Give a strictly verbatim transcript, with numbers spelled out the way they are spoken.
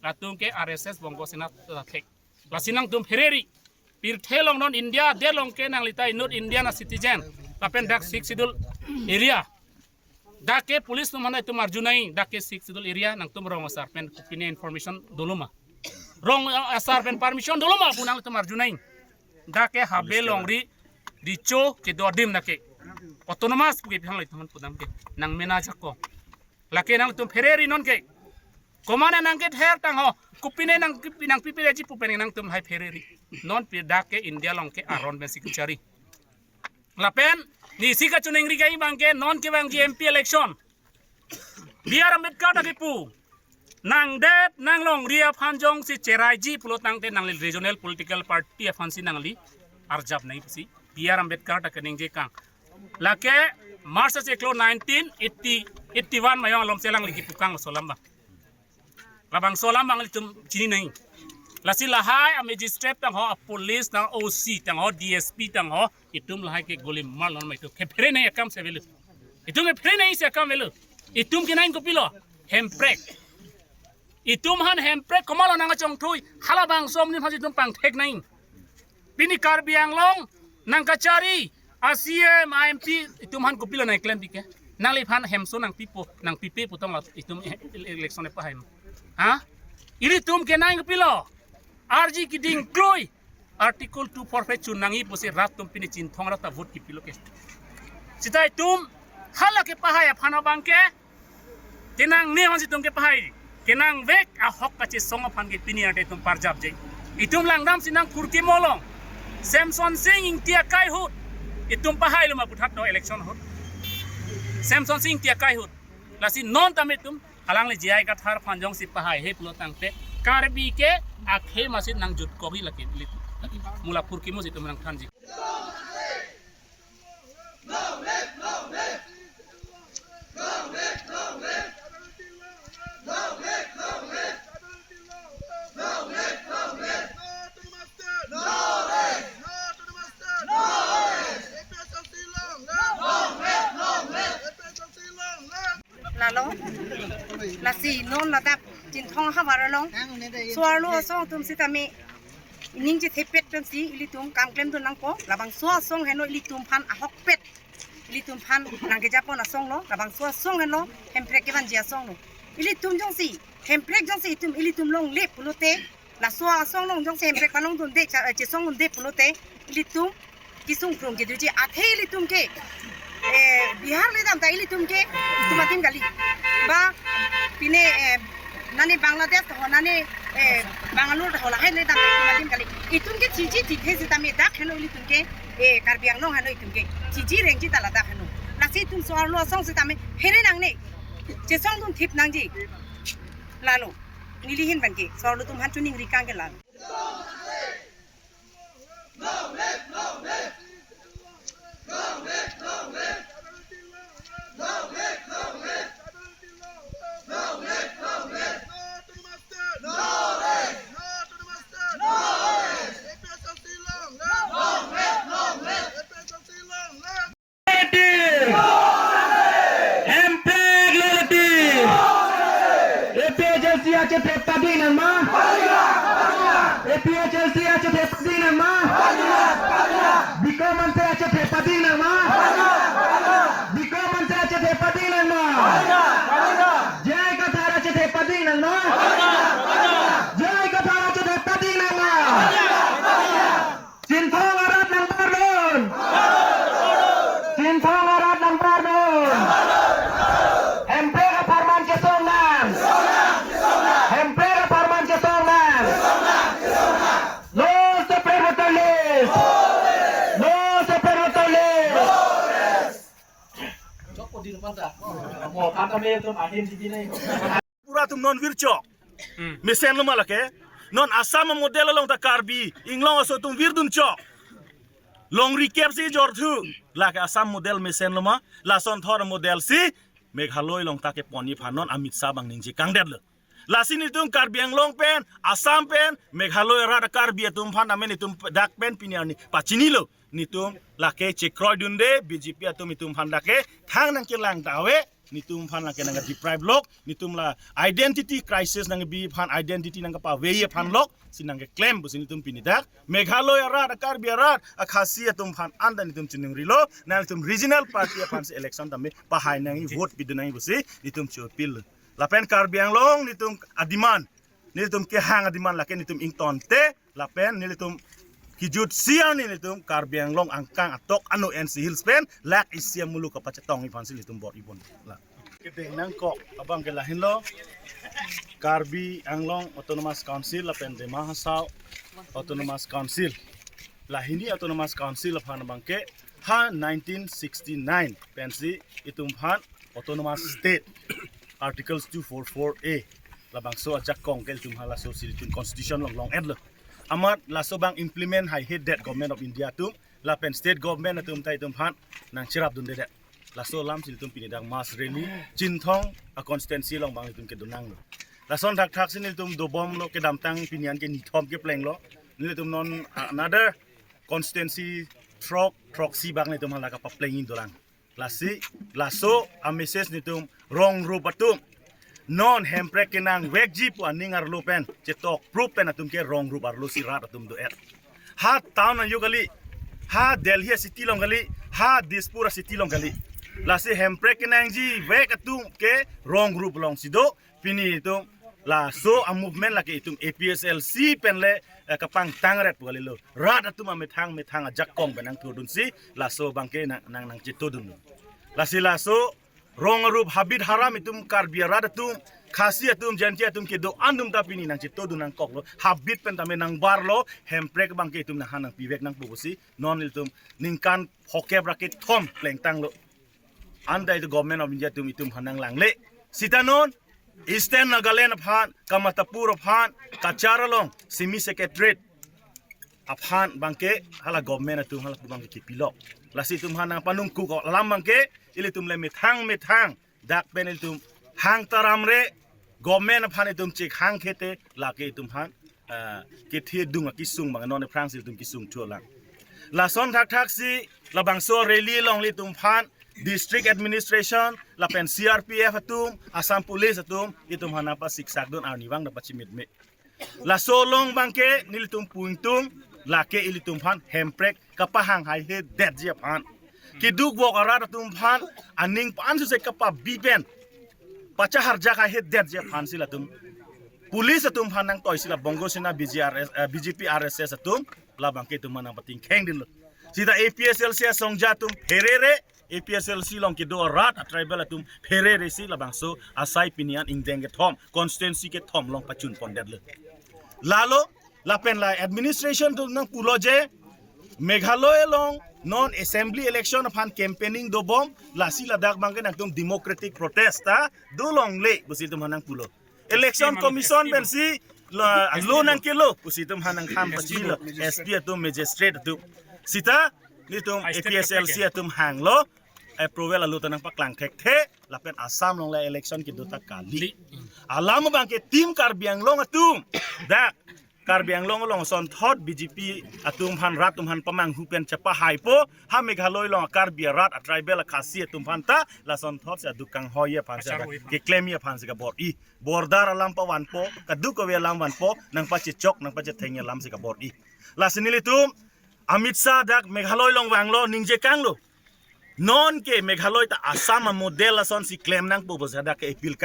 Latum ke R S S Bongo Sena ta thek. Lasi nangtum phereri. Pirthe along non India adet along ke nanglita inut Indian citizen. Lapen dak Sixth Schedule area. Dak ke police atum aphan itum arjunai, dak ke Sixth Schedule area nangtum rong asar pen kopine information dolo ma. Rong asar pen permission dolo ma pu nangtum arjunai. Dak ke habe longri, richo kedo adim dak ke. Autonomous pu ke bihang itum aphan pudam ke. Nang mena jako. Lake nangtum phereri non ke. Komane nang kether tang ho. Kopine nang, nangpipereji pu pen nangtum hai phereri. Non pi dak ke India along ke aron pen si kachari. Lapen, neli si kachiningri kai abang ke, non kevangji M P election. B R Ambedkar ta kipu. Nangdet, nanglongri aphan jongsi cheraiji pulo tangte nangli regional political party aphan si nangli arjap nangji pusi. B R Ambedkar ta keningje kang. Lake March achiklo nineteen eighty, eighty-one mayong alom si alangli kipu kang laso alam abang. Labangso alam abang ilitum chini nangji. Lasi lahai a magistrate tang ho, a police tang, O C tang ho, D S P tang ho, itum lahai ke guli mar lon ma itum. Kephere nangji akam si avelo. Itum kephere nangji si akam avelo. Itum kenangji kopilo? Hemprek. Itum aphan Hemprek komatlo nangkachongthui? Halabangso amonit aphan itum pangthek nangji. Pini Karbi Anglong nangkachari a C E M, a M P itum aphan kopilo nangklempi ke? Nangliphan hemso nangpipo, nangpipe pu tong la itum e-, election epahai ma. Ha? Ilitum kenangji kopilo? Arji keding kloi. Article two four five chun nangji pusi rat atum pini Chinthong arat ta vote kipilo ke. Seta itum hala kepahai aphan abang ke, kenangne aphan si itum kepahai. Kenangvek ahok kachesong aphan ke pini ante itum parjapje. Itum langdam si nang Kurki Molong. Semson Sing Ingti akai ahut itum pahailo ma puthat do election ahut. Semson Sing Ingti akai ahut. Lasi non tame itum alangli J I Kathar aphan jongsi pahaihe pulo tangte Karbi ke akhei masi nangjutkokji lake lit. Mulapur kimu si itum nangthanji. Lalo, lasi non ladak Chinthong havar along so-arlo asong atum sitame ining chethepet pensi ilitum kam klemdun nangpo, labangso asong henlo ilitum aphan ahokpet, ilitum aphan nangkejapon asong lo, labangso asong henlo Hemprek kevanji asong lo. Ilitum jongsi, Hemprek jongsi itum ilitum longle pulote, laso asong along jongsi Hemprek palongdunde, cha-, eh, chesongdunde pulote, ilitum kesung krung kedoji athe ilitum ke, eh, Bihar le dam ta ilitum ke, itum adim kali. Ba, pine, eh, nane Bangladesh ta ho, nane, eh, Bangalore ta ho, lahai le dam ta itum adim kali. Itum ke chiji thithe sitame dak henlo ilitum ke, eh, Karbi Anglong henlo itum ke. Chiji rengji ta ladak henlo. Lasi itum so-arlo asong sitame phere nangne. Chesongdun thip nangji. Lalo. Neli ahin abang ke so-arlo atum aphan chiningri kang ke lalo. Hemprek leleti. A P H L C achethep pading nangma? A P H L C achethep pading nangma? Biko Monse achethep pading nangma? Biko Monse achethep pading nangma? J I Kathar achethep pading nangma? J I Kathar achethep pading nangma? Chinthong arat nangpardun. Chinthong arat nangpardun. Hemprek apharman kesong nang. Hemprek apharman kesong nang. No separate voter list. No separate voter list. Pura atum non virchok. Hmm. Mesen lo ma lake. Non Assam model along ta Karbi Anglong aso atum virdun chok. Longri kep si jorthu. Lake Assam model mesen lo ma. Lason thor model si Meghalaya along ta keponji aphan non Amit Shah abang ningje kangdetlo. Lasi netum Karbi Anglong pen, Assam pen, Meghalaya arat Karbi atum aphan amen netum dak pen pini arni pachinilo. Netum lake chekroidunde, B J P atum netum aphan dak ke thang nangkelang ta ave. netum aphan lake nang deprive lok, netum la identity crisis nangkebi aphan, identity nangkepave aphan lok si nangkeklem pusi netum pini dak Meghalaya arat, Karbi arat, Khasi atum aphan anta netum chiningrilo, nanglitum regional party aphan si election tame pahai nangji, vote pidun nangji pusi netum cho appeal. Lapen Karbi Anglong netum a-demand, netum kehang a-demand lake netum ingtonte, lapen netum kejut siang ni netum Karbi Anglong angkang atok ano N C Hills pen lak isi amuluk kapachetongji aphan si netum bor-i bon la. Kedeng nangkok abang ke lahenlo, Karbi Anglong Autonomous Council lapen Dima Hasao Autonomous Council. Lahini Autonomous Council aphan abang ke ha nineteen sixty-nine pensi itum aphan Autonomous State, Articles two four four A, labangso ajakong ke itum aphan laso si itum constitution along long-etlo. Amat laso abang implement haihedet Government of India atum lapen state government atum ta itum aphan nangcherapdundedet. Laso alam si itum pini dak mass rally Chinthong a-constituency along abang itum kedun nanglo. Lason thakthak si nelitum dobomlo, kedamtang pini an ke nithom keplenglo. Nelitum non another constituency throk, throksi abang nelitum hala kapaplengji dolang. Lasi, laso a-message netum rong rup atum non hemprek kenangvekji pu aning arlo pen chetok proof pen atum ke rong rup arlo si rat atum do-et. Ha town ayo kali, ha Delhi a-city along kali, ha Dispur a-city along kali. Lasi hemprek kenangjivek atum ke rong rup along si do, pini itum laso a-movement lake itum A P H L C pen le, eh, kapangtang ret pu kalilo. Rat atum amethang methang ajakong pen nangthodunsi laso abang ke nang, nang, nangchetodun. Lasi laso rong arup habit haram itum Karbi arat atum, Khasi atum, Jaintia atum kedo-an atum ta pini nangchetodun nangkoklo. Habit pen tame nangbarlo, hemprek abang ke itum nanghan nangpivek nangpo pusi non itum ningkan phokep ra kethom plengtanglo. Anta itum Government of India atum itum aphan nanglangle. Sita non Eastern Nagaland aphan, Kamatapur aphan, Cachar along, Simi Secretariat aphan abang ke hala government atum hala pu abang ke kipilok. Lasi itum aphan nangpanungkuk alam abang ke ilitum le methang methang dak pen ilitum hang taram re, government aphan itum chek hang khete lake itum aphan, ah, kethedung akesung abang non aphrangsi itum kesung thulang. Lason thakthak si labangso rally along ilitum aphan district administration lapen C R P F atum, Assam Police atum itum aphan nangpasiksakdun arnivang nangpachimitme. Laso along abang ke nelitum pu ingtung lake ilitum aphan hemprek kapahang haihedetji aphan, keduk vok arat atum aphan aning pansuse kapabi pen pachaharjak haihedetji aphan si latum police atum aphan nangtoi si la Bongo Sena, B G R S, eh, B J P, R S S atum labang ke itum aphan nangpatingkhengdunlo. Sita A P H L C asongja atum pherere, A P H L C along kedo arat a-tribal atum pherere si labangso asai pini an ingdeng kethom, constituency kethom along pachun pondetlo. Lalo, lapen la administration atum nangpulo je, Meghalaya along non assembly election aphan campaigning dobom, lasi ladak abang ke nangtum democratic protest ta dolongle pusi itum aphan nangpulo. Election Commission pensi la, lo nangkelo pusi itum aphan nangkham pachilo, S P atum, magistrate atum. Sita netum A P H L C atum hanglo, approval alo ta nangpaklang thekthe, lapen Assam along la election kedo ta kali. Alam abang ke Team Karbi Anglong atum dak Karbi Anglong along asonthot B J P atum aphan, rat atum aphan pamanghu pen chepahaipo, ha Meghalaya along Karbi arat, a-tribal, a-Khasi atum aphan ta lasonthot si aduk kanghoi aphan si, keklemji aphan si kabor-i. Border alam pavanpo, kadokave alam vanpo, nangpachechok, nangpachethengji alam si kabor-i. Lasi nelitum Amit Shah dak Meghalaya along vanglo, ningje kanglo. Non ke Meghalaya ta Assam a-model asonsi klem nangpo pusi dak ke appeal